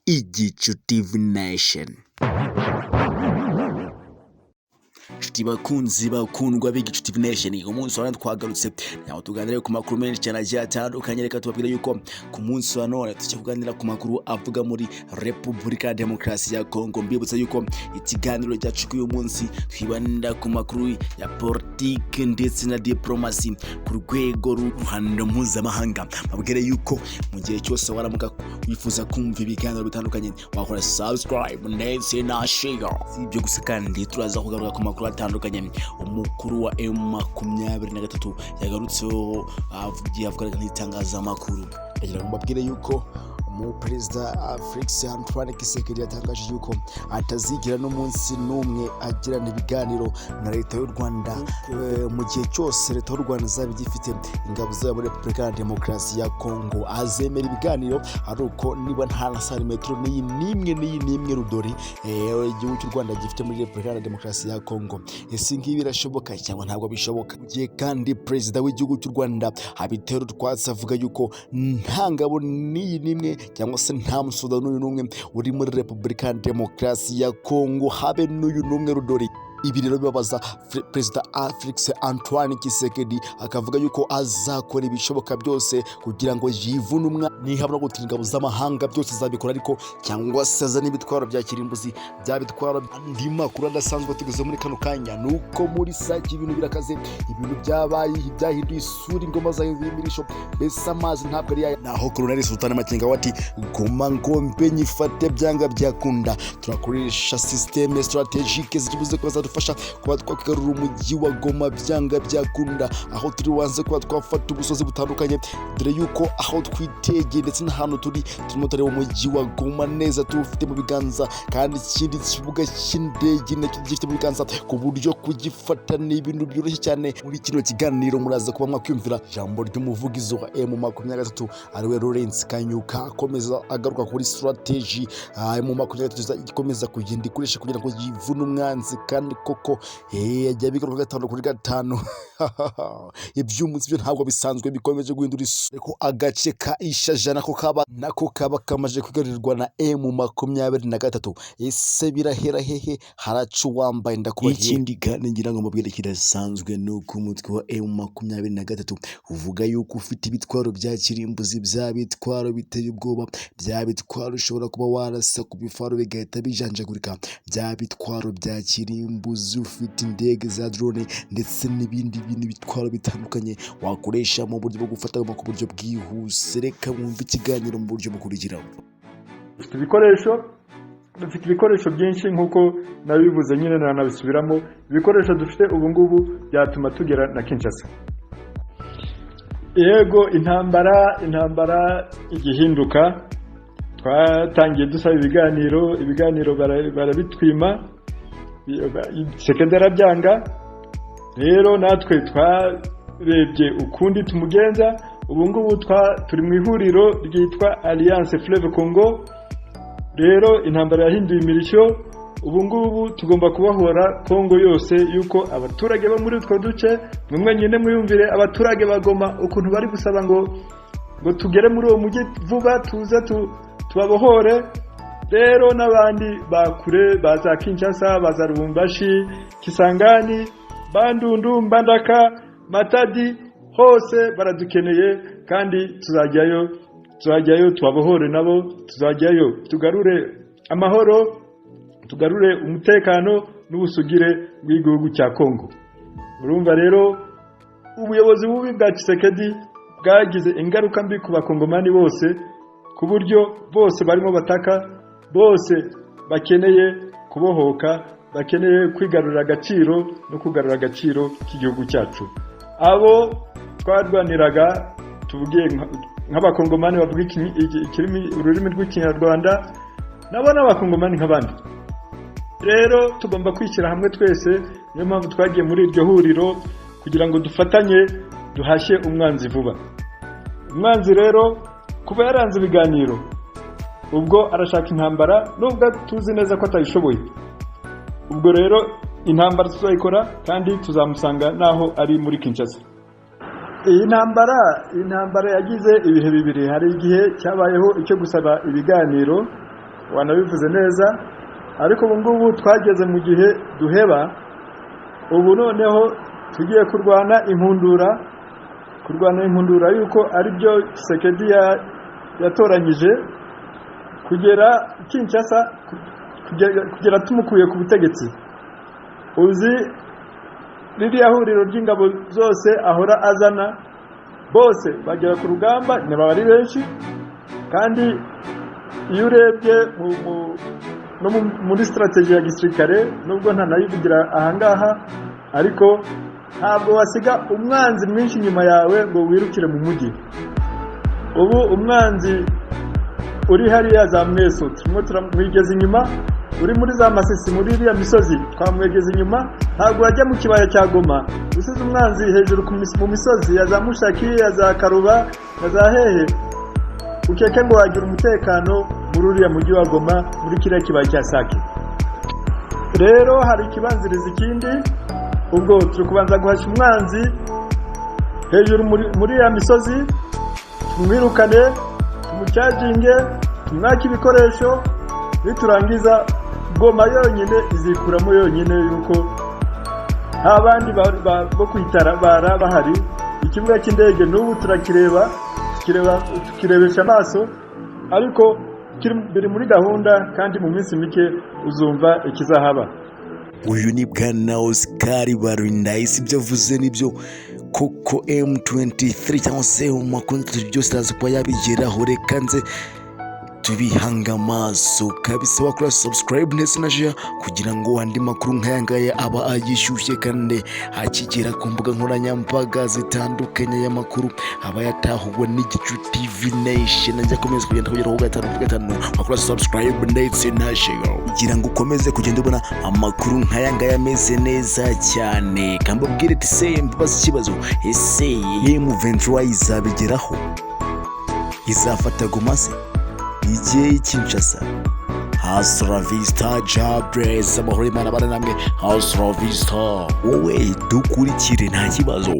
Igicu TV Nation. Nshuti bakunzi bakundwa b'Igicu TV Nation, umunsi wa none twagarutse nyawo tuganire ku makuru menshi cyane agiye atandukanye. Reka tubabwire yuko ku munsi wa none tujya kuganira ku makuru avuga muri Repubulika ya Demokarasi ya Kongo. Mbibutsa yuko ikiganiro cyacu k'uyu munsi twibanda ku makuru ya politiki ndetse na diplomasi ku rwego ruhando mpuzamahanga. Babwire yuko mu gihe cyose waramuka wifuza kumva ibiganiro bitandukanye, wakora subscribe ndetse na share. Si ibyo gusa kandi, turaza kugaruka ku makuru atandukanye umukuru wa M23 yagarutseho, avugiye avugana n'itangazamakuru. Ndagira ngo mbabwire yuko umuperezida Felix Antoine Tshisekedi yatangaje yuko atazigira n'umunsi n'umwe agirana ibiganiro na leta y'u Rwanda mu gihe cyose leta y'u Rwanda izaba igifite ingabo zayo muri Repubulika ya Demokarasi ya Kongo. Azemera ibiganiro ari uko niba nta na santimetero n'iyi n'imwe n'iyi n'imwe rudori igihugu cy'u Rwanda gifite muri Repubulika ya Demokarasi ya Kongo. Ese ngibi birashoboka cyangwa ntabwo bishoboka? Mu gihe kandi perezida w'igihugu cy'u Rwanda abitera utwatsi, avuga yuko nta ngabo n'iyi n'imwe cyangwa se nta musoda n'uyu n'umwe uri muri Repubulika ya Demokarasi ya Kongo, habe n'uyu n'umwe rudori. Ibi rero bibabaza perezida Felix Antoine Tshisekedi, akavuga yuko azakora ibishoboka byose kugira ngo yivune umwa nihabona no gutira ingabo z'amahanga, byose azabikora, ariko cyangwa se azane ibitwaro bya kirimbuzi, bya bitwaro. Andi makuru adasanzwe tugeze muri kano kanya ni uko muri Sake ibintu birakaze, ibintu byabaye byahinduye isura, ingoma zahinduye imirisho, mbese amazi ntabwo ari yaya. Naho Colonel Sultan Makenga we ati: "Goma ngombe nyifate byanga byakunda, turakoresha système stratégique ziribuze kuba zadufasha kuba twakwigarura umujyi wa Goma byanga byakunda, aho turi wanze kuba twafata ubusozi butandukanye, dore yuko aho twitegeye ndetse n'ahantu turi turimo tureba umujyi wa Goma neza tuwufite mu biganza, kandi ikindi kibuga cy'indege nacyo gifite mu biganza, ku buryo kugifata ni ibintu byoroshye cyane." Muri kino kiganiro muraza kuba mwakwiyumvira ijambo ry'umuvugizi wa M23, ariwe Lawrence Kanyuka, akomeza agaruka kuri strategy M23 ikomeza kugenda ikoresha kugira ngo yivune umwanzi. Kandi koko ajya bigaruka gatanu kuri gatanu. Iby'umunsi byo ntabwo bisanzwe, bikomeje guhindura isura ko agace ka Ishaja nako kaba kamaze kwigarurirwa na M23. Ese birahera hehe? Haraca uwambaye, ndakubwiye. Ikindi kandi ngira ngo mubwire kidasanzwe ni uko umutwe wa M23 uvuga yuko ufite ibitwaro bya kirimbuzi, bya bitwaro biteye ubwoba, bya bitwaro ushobora kuba warasa ku bifaro bigahita bijanjagurika, bya bitwaro bya kirimbuzi, ufite indege za drone ndetse n'ibindi bintu bitwaro bitandukanye wakoresha mu buryo bwo gufata ku buryo bwihuse. Reka wumve ikiganiro mu buryo bukurikira. Dufite ibikoresho byinshi nk'uko nabivuze nyine, nanabisubiramo. Ibikoresho dufite ubu ngubu byatuma tugera na Kinshasa. Yego, intambara igihinduka, twatangiye dusaba ibiganiro, ibiganiro barabitwima, Tshisekedi arabyanga. Rero natwe twarebye ukundi tumugenza. Ubu ngubu turi mu ihuriro ryitwa Alliance Fleuve Congo. Rero intambara yahinduye imirishyo. Ubu ngubu tugomba kubohora Kongo yose, yuko abaturage bo muri utwo duce, mwe mwenyine mwiyumvire abaturage bagoma ukuntu bari gusaba ngo tugere muri uwo mujyi vuba, tuze tubabohore. Rero n'abandi bakure baza Kinshasa, baza Lubumbashi, Kisangani, Bandundu, Mbandaka, Matadi, hose baradukeneye. Kandi tuzajyayo, tuzajyayo tubabohore nabo, tuzajyayo tugarure amahoro, tugarure umutekano n'ubusugire bw'igihugu cya Kongo. Urumva rero, ubuyobozi bubi bwa Tshisekedi bwagize ingaruka mbi ku bakongomani bose, ku buryo bose barimo bataka, bose bakeneye kubohoka, bakeneye kwigarurira agaciro no kugarura agaciro k'igihugu cyacu. Abo twarwaniraga, tuvuge nk'abakongomani bavuga ururimi rw'Ikinyarwanda, nabo ni abakongomani nk'abandi. Rero tugomba kwishyira hamwe twese. Niyo mpamvu twagiye muri iryo huriro, kugira ngo dufatanye duhashye umwanzi vuba. Umwanzi rero kuba yaranze ibiganiro, ubwo arashaka intambara, nubwo tuzi neza ko atayishoboye. Ubwo rero intambara tuzayikora kandi tuzamusanga n'aho ari muri Kinshasa. Iyi ntambara yagize ibihe bibiri. Hari igihe cyabayeho icyo gusaba ibiganiro. Wanabivuze neza, ariko ubu ngubu twageze mu gihe duheba. Ubu noneho tugiye kurwana inkundura, kurwana inkundura yuko ari byo Tshisekedi yatoranyije kugera Kinshasa, kugera tumukuye ku butegetsi. Uzi ririya huriro ry'ingabo zose ahora azana, bose bagera ku rugamba ntibaba ari benshi. Kandi iyo urebye no muri stratégie ya gisirikare, nubwo ntanayivugira ahangaha, ariko ntabwo wasiga umwanzi mwinshi inyuma yawe ngo wirukire mu mujyi. Ubu umwanzi uri hariya za Mweso turimo turamwigeza inyuma, uri muri za Masisi, muri iriya misozi twamwegeza inyuma. Ntabwo wajya mu kibaya cya Goma usize umwanzi hejuru mu misozi ya za Mushaki, ya za Karuba na za hehe, ukeke ngo wagira umutekano muri uriya mujyi wa Goma, muri kiriya kibaya cya Sake. Rero hari ikibanziriza ikindi. Ubwo turi kubanza guhashya umwanzi hejuru muri ya misozi, tumwirukane, tumucaginge, tumwake ibikoresho. Niturangiza, Goma yonyine izikuramo yonyine, yuko nta bandi bo kuyitabara bahari. Ikibuga cy'indege n'ubu turakireba, tukirebesha amaso, ariko biri muri gahunda, kandi mu minsi mike uzumva ikizahaba. Uyu ni bwana Oscar Barindayisi. Ibyo avuze nibyo koko. M23 cyangwa se mu makumyabiri byose araza kuba yabigeraho. Reka nze tubihanga amaso kabisa. Wakora subscribe ndetse na share kugira ngo andi makuru nk'aya ngaya aba agishyushye kandi akigera ku mbuga nkoranyambaga zitandukanye, y'amakuru aba yatahuwe n'Igicu TV Nation, ajya akomeza kugenda kugeraho gatanu kuri gatanu. Wakora subscribe ndetse na share kugira ngo ukomeze kugenda ubona amakuru nk'aya ngaya ameze neza cyane. Kandi ubwire ati se mbabaze ikibazo: ese M23 izabigeraho? Izafata Goma se igihe Kinshasa? Hasta la vista, Jabres. Amahoro y'Imana abana namwe. Hasta la vista. Wowe dukurikire, nta kibazo.